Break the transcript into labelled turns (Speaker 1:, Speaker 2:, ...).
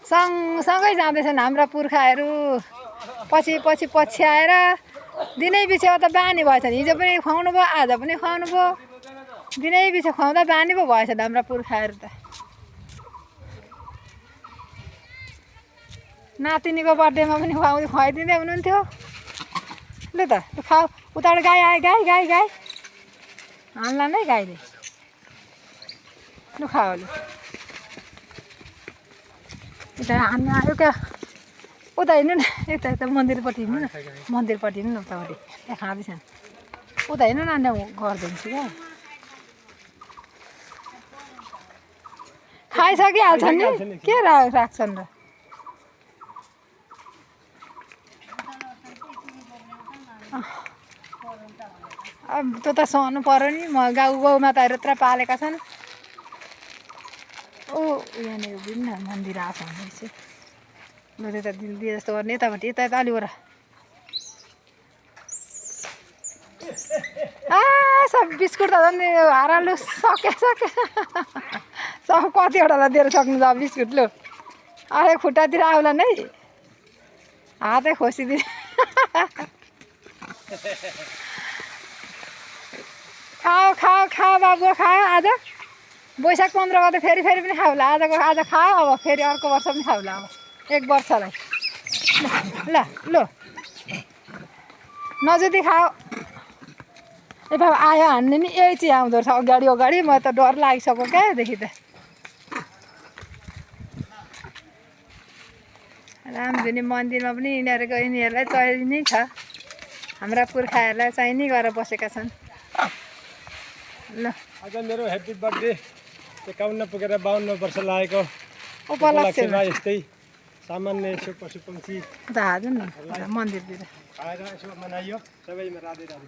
Speaker 1: सँगसँगै जाँदैछन् हाम्रा पुर्खाहरू पछि पछि पछ्याएर दिनै पछि त बानी भएछ हिजो पनि खुवाउनु भयो आज पनि खुवाउनु भयो दिनै पछि खुवाउँदा बानी पो भएछ हाम्रा पुर्खाहरू त नातिनीको बर्थडेमा पनि खुवाइदिँदै हुनुहुन्थ्यो ल त खाऊ उताबाट गाई आयो गाई गाई गाई हाल्ला नै गाईले लु खाऊ लु उता हान्नु आयो क्या उता हिँड्नु न यता मन्दिरपट्टि हिँड्नु न मन्दिरपट्टि हिँड्नु न उतापट्टि त्यहाँ खाँदैछन् उता हिँड्नु न अन्त गरिदिन्छु क्या खाइसकिहाल्छन् नि के राख्छन् र अब त्यो त सहनु पर्यो नि गाउँमा त यत्रो पालेका छन् ओ यहाँनिर विभिन्न मन्दिर आएको हुँदैछ ल त्यता दिदी जस्तो गर्ने यतापट्टि यता अलि ओर सब बिस्कुट त झन् हारालु सके सब कतिवटालाई दिएर सक्नु छ बिस्कुट लु अरे खुट्टातिर आउला नै हातै खोसिदिने खाऊ खाऊ खाऊ बाबु खाऊ आज वैशाख 15 गते फेरि पनि खाऊला आज खाऊ अब फेरि अर्को वर्ष पनि खाऊला अब एक वर्षलाई ल ल नजुदी खाऊ ए बाबा आयो हान्ने नि यही चाहिँ आउँदो रहेछ अगाडि म त डर लागिसक्यो क्या देखि त रामधुनी मन्दिरमा पनि यिनीहरूलाई चाहिने छ हाम्रा पुर्खाहरूलाई चाहिने गरेर बसेका छन् ल
Speaker 2: आज मेरो ह्याप्पी बर्थडे 51 पुगेर 52 वर्ष लागेको
Speaker 1: उपलक्ष्यमा
Speaker 2: यस्तै सामान्य यसो पशु पक्षी
Speaker 1: त हाजु न मन्दिरतिर
Speaker 2: आएर यसो मनाइयो सबैमा राधे राधे